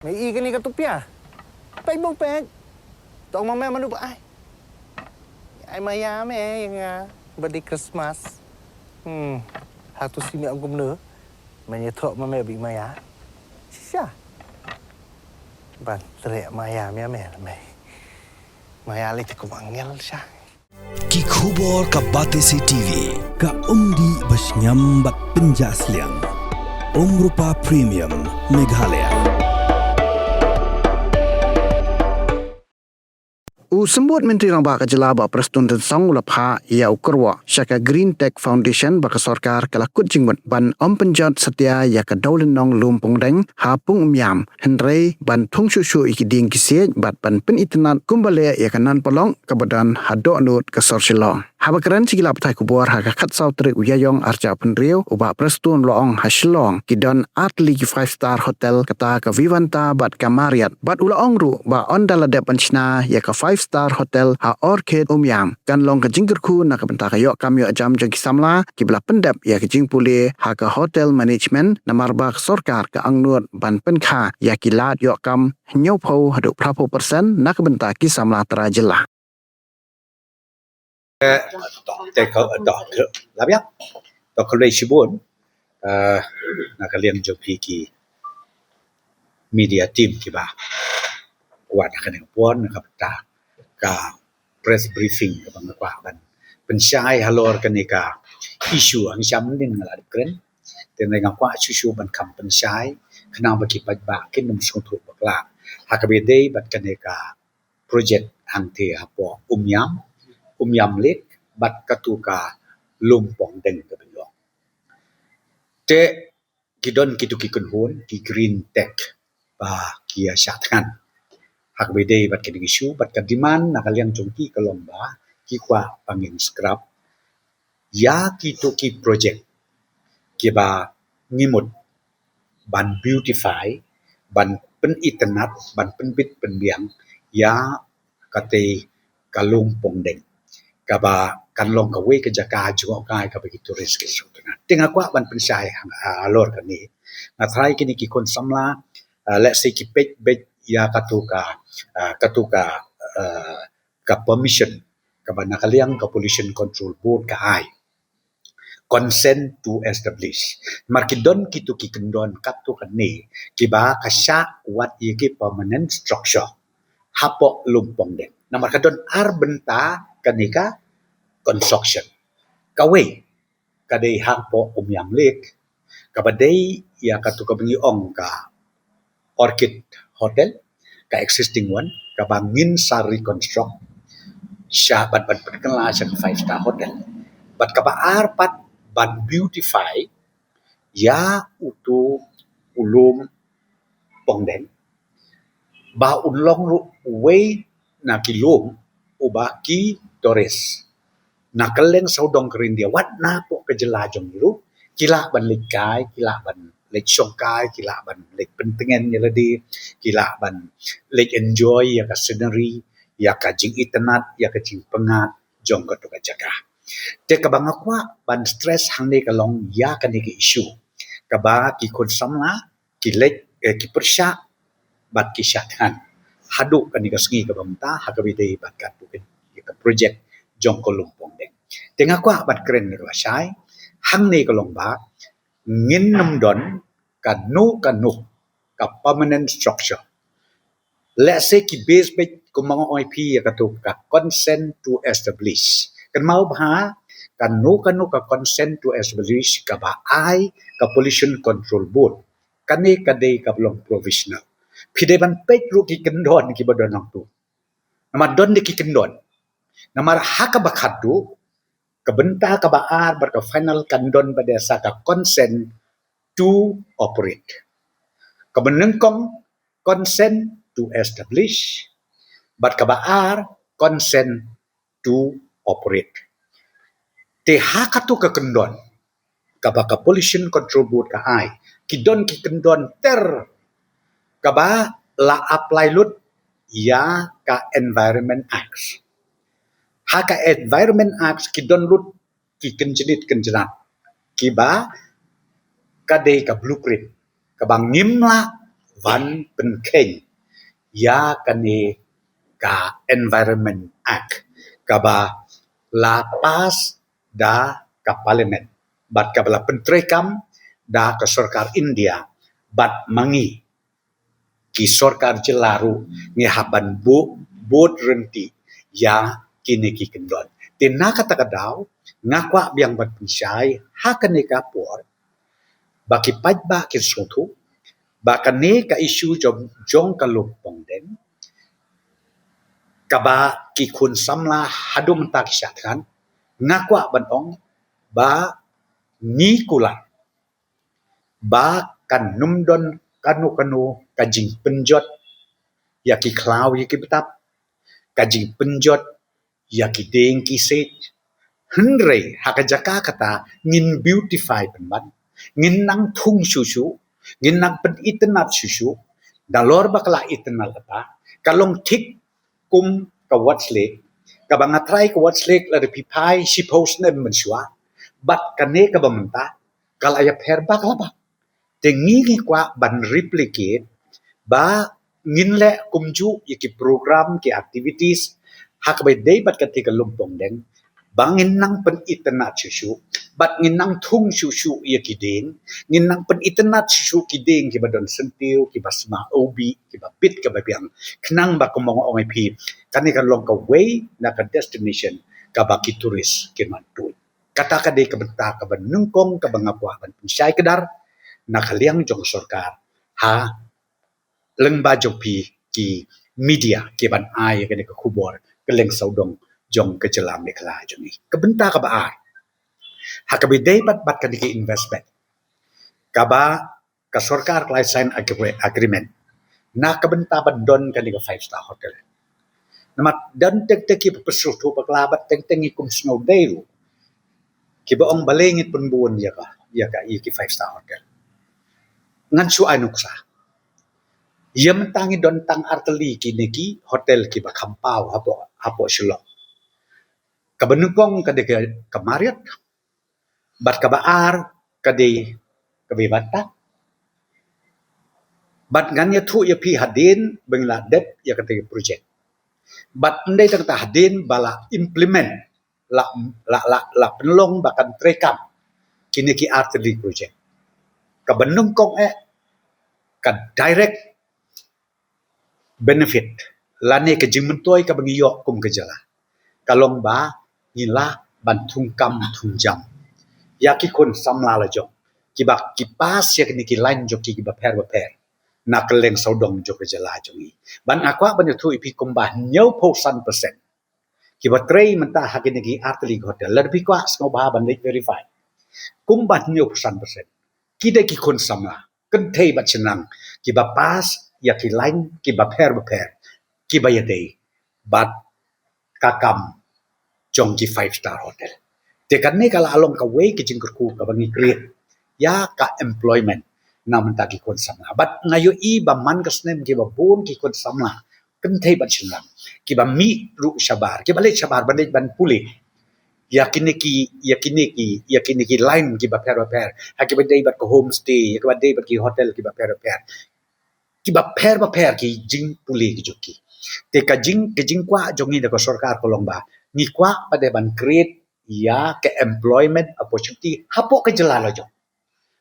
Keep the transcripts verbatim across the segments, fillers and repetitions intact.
Me i kane ka tupia. Peit bong peit. Tong ma me manu ba ai. Ai maya me ïa nga ba dei Christmas. Hmm. Hatu si me ong kumno. Me ïa thok ma me bi maya. Shisha. Ban treh maya me me me. Maya le te kum angel sha. Ki khubor ka Batesi TV, ka umdih ba shngiam bad pynjah sliang. Umrupa Premium, Meghalaya. U Symbud Myntri Rangbah ka Jylla Bah Prestone Tynsong u la phah ïa u kyrwoh sha ka Green Tech Foundation ba ka sorkar ka la kut jingmut ban ym pynjot satia ïa ka dewlynnong Lum Pongdeng ha Pung Umïam, hynrei ban thung shuh shuh ïa ki dieng ki siej bad ban pynitynnad kumba leh ïa ka nan paralok kaba don ha dohnud ka sor Shillong. Haba kren sha ki lad pathai khubor ha ka khatsaw tarik u Ïaïong arhajar arphew hynriew, u Bah Prestone u la ong ha Shillong ki don artylli ki five star hotel, kata ka Vivanta bad ka Marriott. Bad u la ong ruh ba ynda la dep ban shna ïa ka five star hotel ha Orchid Umïam, kan long ka jingkyrkhu na ka bynta ka ïoh kam ïoh jam jong ki samla kiba la pyndep ïa ka jingpule ha ka hotel management, namar ba ka sorkar ka angnud ban pynkha ïa ki lad ïoh kam hynñiewphew haduh phraphew percent na ka bynta ki samla trai jylla. Eh, to, te ka, to, la biang. To, khublei shibun, eh, na ka liang jong phi ki media team kiba wan ha kane ka por, na ka bynta ka press briefing kaba nga kwah ban pynshai halor kane ka issue. Hangta mynnin nga la dep kren, te nga kwah shuh shuh ban kham pynshai khnang ba ki paidbah kin ym sngewthuh bakla ha kaba ïadei bad kane ka project hangtei hapoh Umïam, Umïam Lake, bad katu ka Lum Pongdeng kaba ngi ong. Te ki don kitu ki kynhun, ki Green Tech, ba ki ïa shah thngan ha kaba ïadei bad kine ki issue, bad ka demand na ka liang jong ki ka long ba ki kwah ba ngin scrap ïa kitu ki project kiba ngi mut ban beautify, ban pynitynnad, ban pynbit pynbiang ïa katei ka Lum Pongdeng, kaba kan long kawei ka jaka jngohkai kaba ki tourist ki shu tynnad. Te nga kwah ban pynshai hang, ah, halor kane. Nga tharai kine ki khun samla, ah, lehse ki peit beit ïa katu ka, ah, katu ka, ah, ka permission kaba na ka liang ka Pollution Control Board ka ai, consent to establish. Namar ki don kitu ki kyndon katto katne kiba ka shah wad ïa ki permanent structure hapoh Lum Pongdeng. Namar ka don ar bynta kane ka construction. Kawei ka dei hapoh Umïam Lake, kaba dei ïa katu kaba ngi ong ka Orchid Hotel, ka existing one, kaba ngin sa reconstruct sha bad ban pynkylla sha ka five star hotel. Bad kaba ar pat ban beautify ïa utu u Lum Pongdeng, ba un long ruh uwei na ki lum uba ki tourist na kylleng sawdong ka India, wat na hapoh ka jylla jong ngi ruh, ki lah ban leit kai, ki lah ban leit shongkai, ki lah ban leit pyntngen ïa lade, ki lah ban leit enjoy ïa ka scenery, ïa ka jingitynnad, ïa ka jingpyngngad jong katu ka jaka. Te kaba nga kwah ban stress hangne ka long ïa kane ka issue kaba ki khun samla ki leit, eh, ki pyrshah bad ki shah thngan haduh kane ka sngi kaba mynta ha kaba ïadei bad katu ka project jong ka Lum Pongdeng. Te nga kwah ban kren kaba shai hangne ka long ba ngin ym don kano kano ka permanent structure. Lehse ki base beit kumba nga ong ïa phi ïa katu ka consent to establish. Kynmaw bha, kano kano ka consent to establish kaba ai ka Pollution Control Board, kane ka dei kaba long provisional. Phi dei ban peit ruh ki kyndon kiba don hangtu. Namar don de ki kyndon. Namar ha kaba khatduh, ka bynta kaba ar bad ka final kan don ba dei sa ka consent to operate. Kaba nyngkong, consent to establish, bad kaba ar, consent to operate. Te ha katu ka kyndon kaba ka Pollution Control Board ka ai, ki don ki kyndon ter kaba la apply lut ïa ka Environment Act. Ha ka Environment Act ki don lut ki kynjnit kynjnat kiba ka dei ka blueprint kaba ngim lah ban pynkheiñ ïa kane ka Environment Act kaba la pass da ka Parliament bad kaba la pyntreikam da ka sorkar India bad ma ngi ki sorkar jylla ruh ngi hap ban bud, bud ryntih ïa kine ki kyndon. Te na kata ka daw nga kwah biang ban pynshai ha kane ka por ba ki paidbah kin sngewthuh ba kane ka issue jong, jong ka lum pongdeng kaba ki khun samla haduh mynta ki shah thngan, nga kwah ban ong ba ngi kular ba kan nym don kano kano ka jingpynjot ïa ki khlaw ïa ki btap, ka jingpynjot ïa ki dieng ki siej. Hynrei ha ka jaka kata ngin beautify pynban, ngin nang thung shuh shuh, ngin nang pynitynnad shuh shuh. Nalor ba ka la itynnad kata ka long thik kum ka Westlake, kaba nga trai ka Westlake lada phi phai shiphew snem mynshuwa bad kane kaba mynta ka la ïapher bakla bak. Te ngi ngi kwah ban replicate ba ngin leh kumjuh ïa ki program, ki activities ha kaba ïadei bad kata ka lum pongdeng, ba ngin nang pynitynnad shuh shuh bad ngin nang thung shuh shuh ïa ki dieng, ngin nang pynitynnad shuh shuh ki dieng kiba don syntiew, kiba sma ubi, kiba bit kaba biang. Khnang ba kumba nga ong ïa phi, kane kan long kawei na ka destination kaba ki tourist kin wan tuid. Kata ka dei ka bynta kaba nyngkong kaba nga kwah ban pynshai kdar na ka liang jong ka sorkar ha lyngba jong phi ki media kiban ai ïa kane ka khubor kylleng sawdong jong ka jylla Meghalaya jong ngi. Ka bynta kaba ar ha kaba ïadei bad, bad kane ka investment kaba ka sorkar ka la sign agre-, agreement na ka bynta ban don kane ka five star hotel. Namar don teng teng kiba pyrshah tu bakla bad teng teng ngi kum sngewdei ruh kiba ong balei ngin pynbun ïa ka, ïa ka, ïa ki five star hotel. Ngan shu ai nuksa. Ïa mynta ngi don tang artylli kine ki hotel kiba kham paw hapoh, hapoh Shillong. Kaba nyngkong ka dei ka, ka Marriott, bad kaba ar ka dei ka Vivanta. Bad ngan ïathuh ïa phi hadien ba ngi la dep ïa kata ka project. Bad ym dei tang kata, hadien ba la implement, la, la, la, la pynlong ba kan treikam kine ki artylli project. Kaba nyngkong eh ka direct benefit lane ka jingmyntoi kaba ngi ïoh kum ka jylla ka long ba ngi lah ban thung kam thung jam ïa ki khun samla la jong kiba ki pass ïa kine ki line jong ki kiba pher bapher na kylleng sawdong jong ka jylla jong ngi. Bad nga kwah ban ïathuh ïa phi kumba hynñiewphew san percent kiba trei mynta ha kine ki artylli ki hotel, lada phi kwah sngewbha ban leit verify, kumba hynñiewphew san percent ki dei ki khun samla kynthei bad shynrang kiba pass ïa ki line kiba pher bapher kiba ïadei bad ka kam jong ki five star hotel. Te kane ka la long kawei ka jingkyrkhu kaba ngi create ïa ka employment na bynta ki khun samla. Bad nga ïohi ba man ka snem kiba bun ki khun samla kynthei bad shynrang kiba mih ruh shabar, kiba leit shabar ban leit ban pule ïa kine ki, ïa kine ki, ïa kine ki line kiba pher bapher, ha kiba dei bad ka homestay, ha kiba dei bad ki hotel kiba pher bapher, kiba pher bapher ki jingpule ki jong ki. Te ka jing, ka jingkwah jong ngi da ka sorkar ka long ba ngi kwah pat de ban create ïa ka employment opportunity hapoh ka jylla la jong.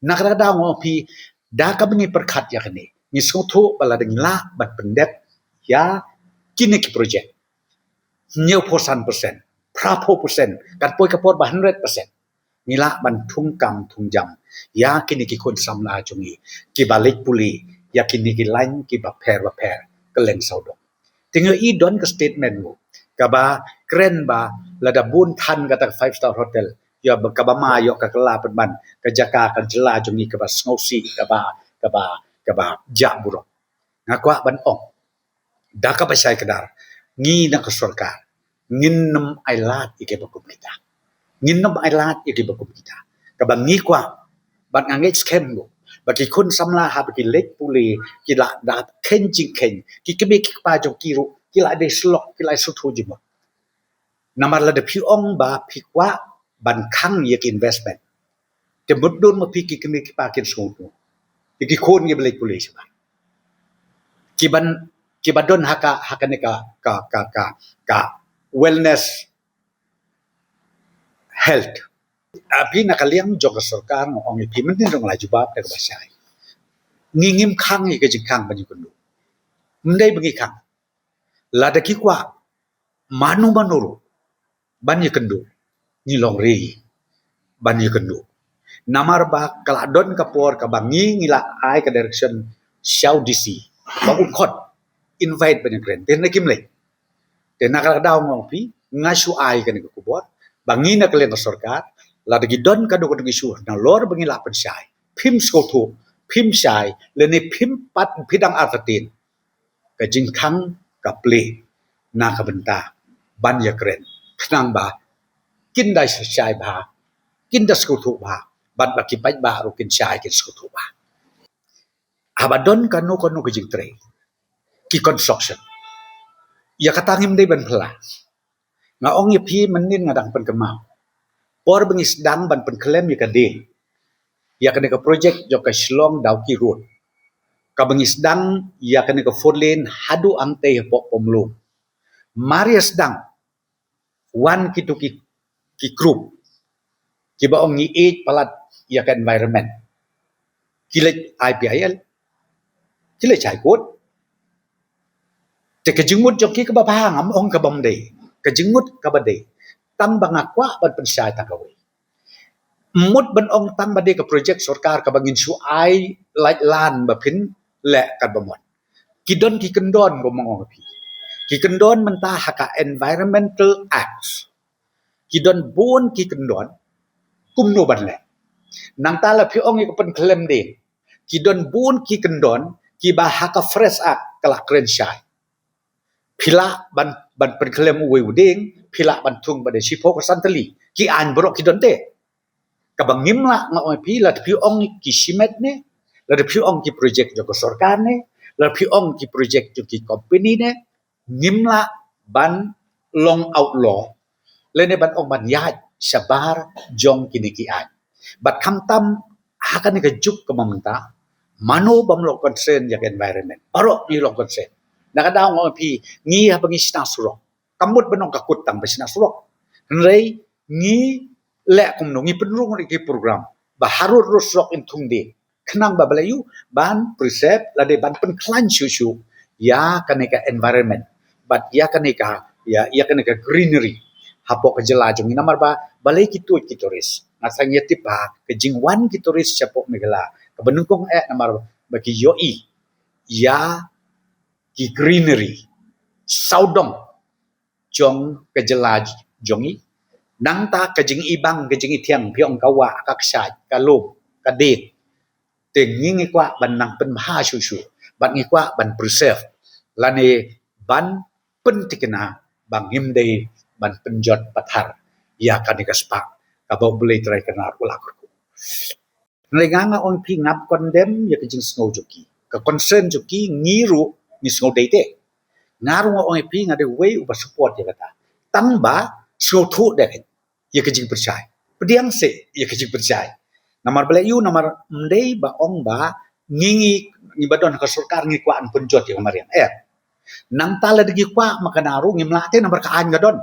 Na kata ka daw nga ong phi, da kaba ngi pyrkhat ïa kane, ngi sngewthuh ba lada ngi lah ban pyndep ïa kine ki project, hynñiewphew san percent, phraphew percent, kan poi ka por ba hundred percent, ngi lah ban thung kam thung jam ïa kine ki khun samla jong ngi kiba leit pule ïa kine ki line kiba pher bapher kylleng sawdong. Te ngi ïohi don ka statement ruh kaba kren ba lada bun than kata ka five star hotel, ïa ba kaba ma ïoh ka kylla pynban ka jaka ka jylla jong ngi kaba sngewsih, kaba, kaba, kaba jah burom. Nga kwah ban ong da kaba shai kdar, ngi na ka sorkar ngin nym ailad ïa kiba kum kita. Ngin nym ailad ïa kiba kum kita. Kaba ngi kwah, bad nga ngeit skhem ruh ba ki khun samla haba ki leit pule ki la da kheiñ jingkheiñ, ki kmie ki kpa jong ki ruh ki la dei slok, ki la sngewthuh jingmut. Namar lada phi ong ba phi kwah ban khang ïa ki investment, te mutdur ma phi ki kmie ki kpa kin sngewthuh ïa ki khun kiba leit pule shabar. Ki ban, ki ba don ha ka, ha kane ka, ka, ka, ka, ka wellness health. Phi na ka liang jong ka sorkar nga ong ïa phi mynta nga la jubab da kaba shai. Ngi ngim khang ïa ka jingkhang ban ïakynduh. Ym dei ba ngi khang. Lada ki kwah mano mano ruh ban ïakynduh, ngi long ready ban ïakynduh. Namar ba ka la don ka por kaba ngi, ngi la ai ka direction sha u D C ba un khot invite ban ïakren. Te na kim leh. Te na ka daw nga ong phi, nga shu ai kane ka khubor ba ngi na ka liang ka sorkar, lada ki don kano kano ka issue nalor ba ngi lah pynshai, phim sngewthuh, phim shai, lane phim pat, phi dang artatien, ka jingkhang ka plie na ka bynta ban ïakren, khnang ba kin da shai bha, kin da sngewthuh bha, bad ba ki paidbah ruh kin shai, kin sngewthuh bha. Haba don kano kano ka jingtrei, ki construction, ïa kata ngim dei ban phylla. Nga ong ïa phi mynnin nga dang pynkynmaw, por ba ngi sdang ban pynkhlem ïa ka dieng, ïa kane ka project jong ka Shillong Dawki Road, kaba ngi sdang ïa kane ka four lane haduh hangtei hapoh Pomlung. Mar ïa sdang, wan kito ki, ki group kiba ong ngi ïeit palat ïa ka environment, ki leit I P I L, ki leit High Court. Te ka jingmut jong ki kaba bha, ngam ong kaba ym dei, ka jingmut kaba dei, tang ba nga kwah ban pynshai tang kawei. Mut ban ong tang ba dei ka project sorkar kaba ngin shu ai lait lan ba phin leh katba mon. Ki don ki kyndon, kumba nga ong ïa phi. Ki kyndon mynta ha ka Environmental Act, ki don bun ki kyndon kumno ban leh. Nangta la phi ong ïa ka pynkhlem dieng, ki don bun ki kyndon kiba ha ka Fresh Act ka la kren shai. Phi lah ban, ban pynkhlem uwei u dieng, phi lah ban thung bad da shiphew ka san tylli. Ki aiñ baroh ki don te. Kaba ngim lah, nga ong ïa phi, lada phi ong ki shimet ne, lada phi ong ki project jong ka sorkar ne, lada phi ong ki project jong ki company ne, ngim lah ban long outlaw, lane ban ong ban ïaid shabar jong kine ki aiñ. Bad khamtam ha kane ka juk kaba mynta, mano bym long concern ïa ka environment, baroh ngi long concern. Na ka daw nga ong ïa phi, ngi haba ngi shna surok, kam mut ban ong ka kut tang ba shna surok. Hynrei ngi leh kumno, ngi pynrung ïa ki program ba harud rud surok in thung dieng, khnang ba balei, ïoh ban preserve lane ban pynkhlaiñ shuh shuh ïa kane ka environment bad ïa kane ka, ïa, ïa kane ka greenery hapoh ka jylla jong ngi. Namar ba balei ki tuid ki tourist? Nga sngew tip ba ka jingwan ki tourist shapoh Meghalaya kaba nyngkong eh namar ba ki ïohi ïa ki greenery sawdong jong ka jylla jong ngi. Nangta ka jingibang, ka jingithiang, phi ong ka wah, ka kshaid, ka lum, ka dieng. Te ngi, ngi kwah ban nang pynbha shuh shuh, bad ngi kwah ban preserve lane ban pynthikna ba ngim dei ban pynjot pathar ïa kane ka spah kaba U Blei Trai Kynrad u la kyrkhu. Hynrei nga, nga ong ïa phi, ngam condemn ïa ka jingsngew jong ki, ka concern jong ki. Ngi ruh ngi sngew dei te. Nga ruh nga ong ïa phi, nga dei uwei uba support ïa kata. Tang ba sngewthuh dei ïa ka jingpynshai. Pdiang seh ïa ka jingpynshai. Namar balei, ïoh, namar ym dei ba ong ba ngi, ngi, ngi ba don ha ka sorkar ngi kwah ban pynjot ïa ka mariang. Eh. Nangta lada ngi kwah ma kane ruh ngim lah te, namar ka aiñ ka don,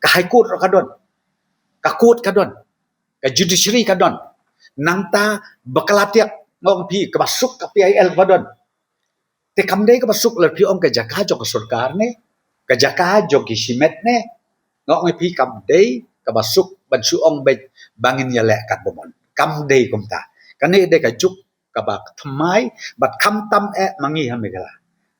ka High Court ruh ka don, ka court ka don, ka judiciary ka don. Nangta ba ka la tiak, nga ong ïa phi, kaba suk ka P I L kaba don. Te kam dei kaba suk lada phi ong ka jaka jong ka sorkar ne, ka jaka jong ki shimet ne. Nga ong ïa phi, kam dei kaba suk ban shu ong beit ba ngin ïaleh katba mon. Kam dei kumta. Kane dei ka juk kaba thymmai, bad khamtam eh ma ngi ha Meghalaya,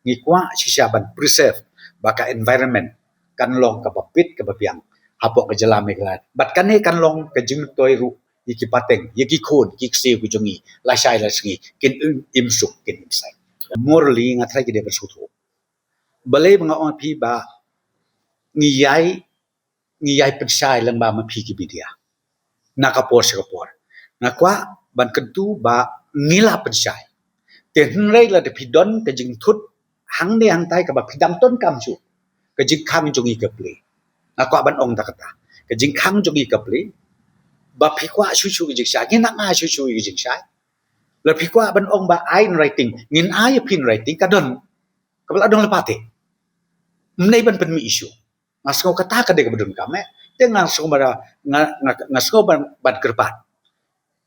ngi kwah shisha ban preserve ba ka environment kan long kaba bit kaba biang hapoh ka jylla Meghalaya. Bad kane kan long ka jingmyntoi ruh ïa ki pateng, ïa ki khun, ki ksiew ki jong ngi, lashai lasngi kin im, im suk, kin im sai. Morally nga trai ki dei ban sngewthuh. Balei ba nga ong ïa phi ba ngi ïai, ngi ïai pynshai lyngba ma phi ki media na ka por sha ka por? Nga kwah ban kyntu ba ngi la pynshai. Te hynrei lada phi don ka jingthut hangne hangtai kaba phi dang donkam shuh, ka jingkhang jong ngi ka plie. Nga kwah ban ong da kata, ka jingkhang jong ngi ka plie. Ba phi kwah shuh shuh ka jingshai, ngi nang ai shuh shuh ka jingshai. Lada phi kwah ban ong ba ai in writing, ngin ai ïa phi in writing, ka don. Kaba la don lypa te. Ym dei ban pynmih issue. Nga sngew kata ka dei kaba donkam eh. Te nga sngew ba nga, nga, nga sngew ban, ban kyrpad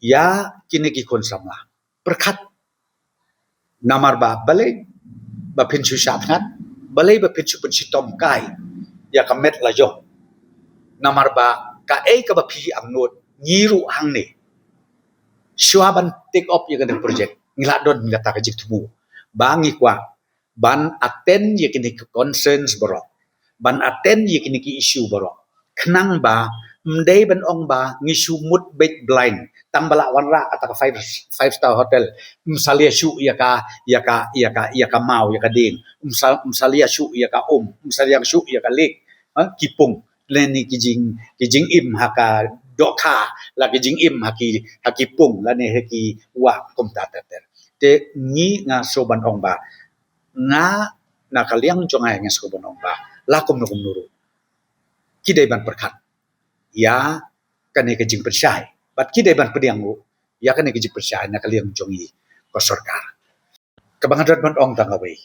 ïa kine ki khun samla. Pyrkhat. Namar ba balei ba phin shu shah thngan, balei ba phin shu pynshitom kai ïa ka met la jong. Namar ba kaei kaba phi angnud, ngi ruh hangne, shuwa ban take up ïa kane ka project, ngi la don kata ka jingthmu ba ngi kwah ban attend ïa kine ki concerns baroh, ban attend ïa kine ki issue baroh. Khnang ba ym dei ban ong ba ngi shu mut beit blind, tang ba la wanrah kata ka five, five star hotel, ym salia shuh ïa ka, ïa ka, ïa ka, ïa ka maw, ïa ka dieng, ym sa, ym salia shuh ïa ka um, ym salia shuh ïa ka lake, ha, ki pung, lane ki jing, ki jingim ha ka dohkha, la ki jingim ha ki, ha ki pung, lane ha ki wah, kumta ter ter. Te ngi, nga sngew ban ong ba, nga, na ka liang jong nga, nga sngew ban ong ba la kumno kumno ruh, ki dei ban pyrkhat ïa kane ka jingpynshai, bad ki dei ban pdiang ruh ïa kane ka jingpynshai na ka liang jong ngi ka sorkar. Kaba nga don ban ong tang kawei,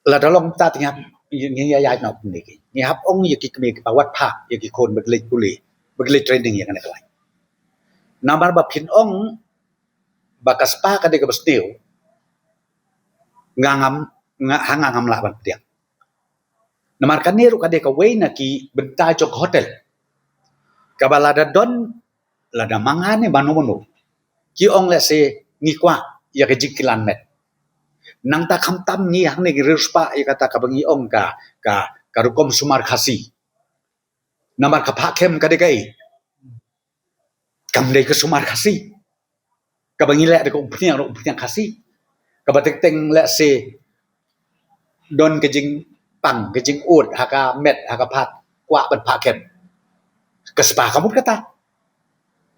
lada long ta tynga ngi ïa ïa na pyndik, ngi hap ong ïa ki kmie kiba wad phah ïa ki khun ba ki leit pule, ba ki leit training ïa kane ka lain. Namar ba phin ong ba ka spa ka dei kaba sniew, nga ngam, nga, ha nga ngam lah ban pdiang. Namar kane ruh ka dei kawei na ki bynta jong ka hotel, kaba lada don, lada ma nga ne mano mano, ki ong lehse ngi kwah ïa ka jingkilan met. Nangta khamtam ngi hangne ngi riewspah ïa kata kaba ngi ong ka, ka, ka rukom sumar Khasi. Namar ka phah kem ka dei kaei? Kam dei ka sumar Khasi. Kaba ngi leh da ka umphniang, da ka umphniang Khasi. Kaba teng teng lehse don ka jingpang, ka jingud ha ka met, ha ka phad, kwah ban phah kem. Ka spa ka mut kata.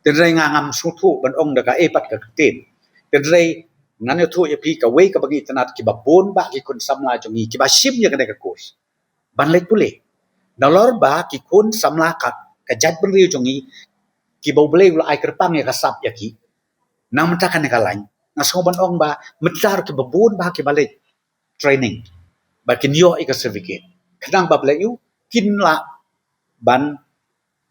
Tynrai nga ngam sngewthuh ban ong da kaei pat ka ktien. Tynrai ngan ïathuh ïa phi kawei kaba ngi itynnad, kiba bun bah ki khun samla jong ngi kiba shim ïa kane ka course ban leit pule. Nalor ba ki khun samla ka, ka jaitbynriew jong ngi, kiba U Blei u la ai kyrpang ïa ka sap ïa ki, na mynta kane ka lain, nga sngew ban ong ba mynta ruh kiba bun bah kiba leit training, ba kin ïoh ïa ka certificate, khnang ba balei, ïoh kin lah ban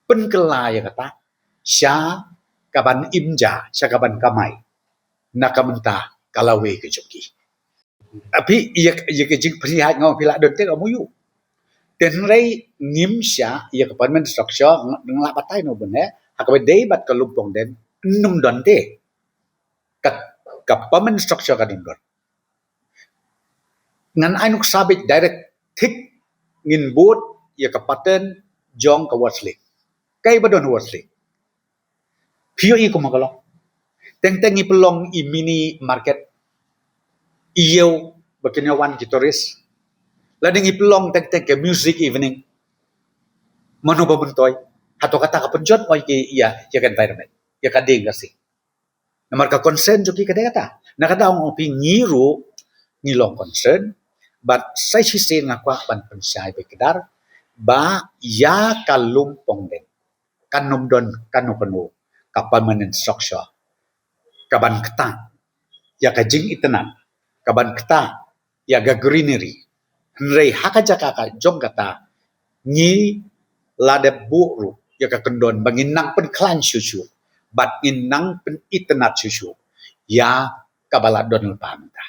pynkylla ïa kata sha kaban im ja, sha kaban kamai na ka bynta ka lawei ka jong ki. Phi, ïa, ïa ka jingpynhiar nga ong phi, la don te ka MoU. Tynrai ngim shah ïa ka permanent structure, nga la batai noh mynne, ha kaba dei bad ka Lumpongdeng ym don te. Ka, ka permanent structure ka don don. Ngan ai nuksa beit direct, thik ngin bud ïa ka pattern jong ka West Lake. Kaei ba don West Lake? Phi ïohi kumno ka long? Teng teng ngi pynlong i mini market, ïew ba kin ïa wan ki tourist. Lane ngi pynlong teng teng ka music evening. Mano ba myntoi? Hato kata ka pynjot oi ki ïa, ïa ka environment, ïa ka dieng ka siej? Namar ka concern jong ki ka dei kata. Na kata ong ong phi, ngi ruh ngi long concern, bad sa shisien nga kwah ban pynshai beit kdar ba ïa ka Lumpongdeng kan ym don kano kano ka permanent structure kaban ktah ïa ka jingitynnad, kaban ktah ïa ka greenery. Hynrei ha ka jaka ka jong kata, ngi la dep buh ruh ïa ka kyndon ba ngin nang pynkhlaiñ shuh shuh bad ngin nang pynitynnad shuh shuh ïa kaba la don lypa mynta.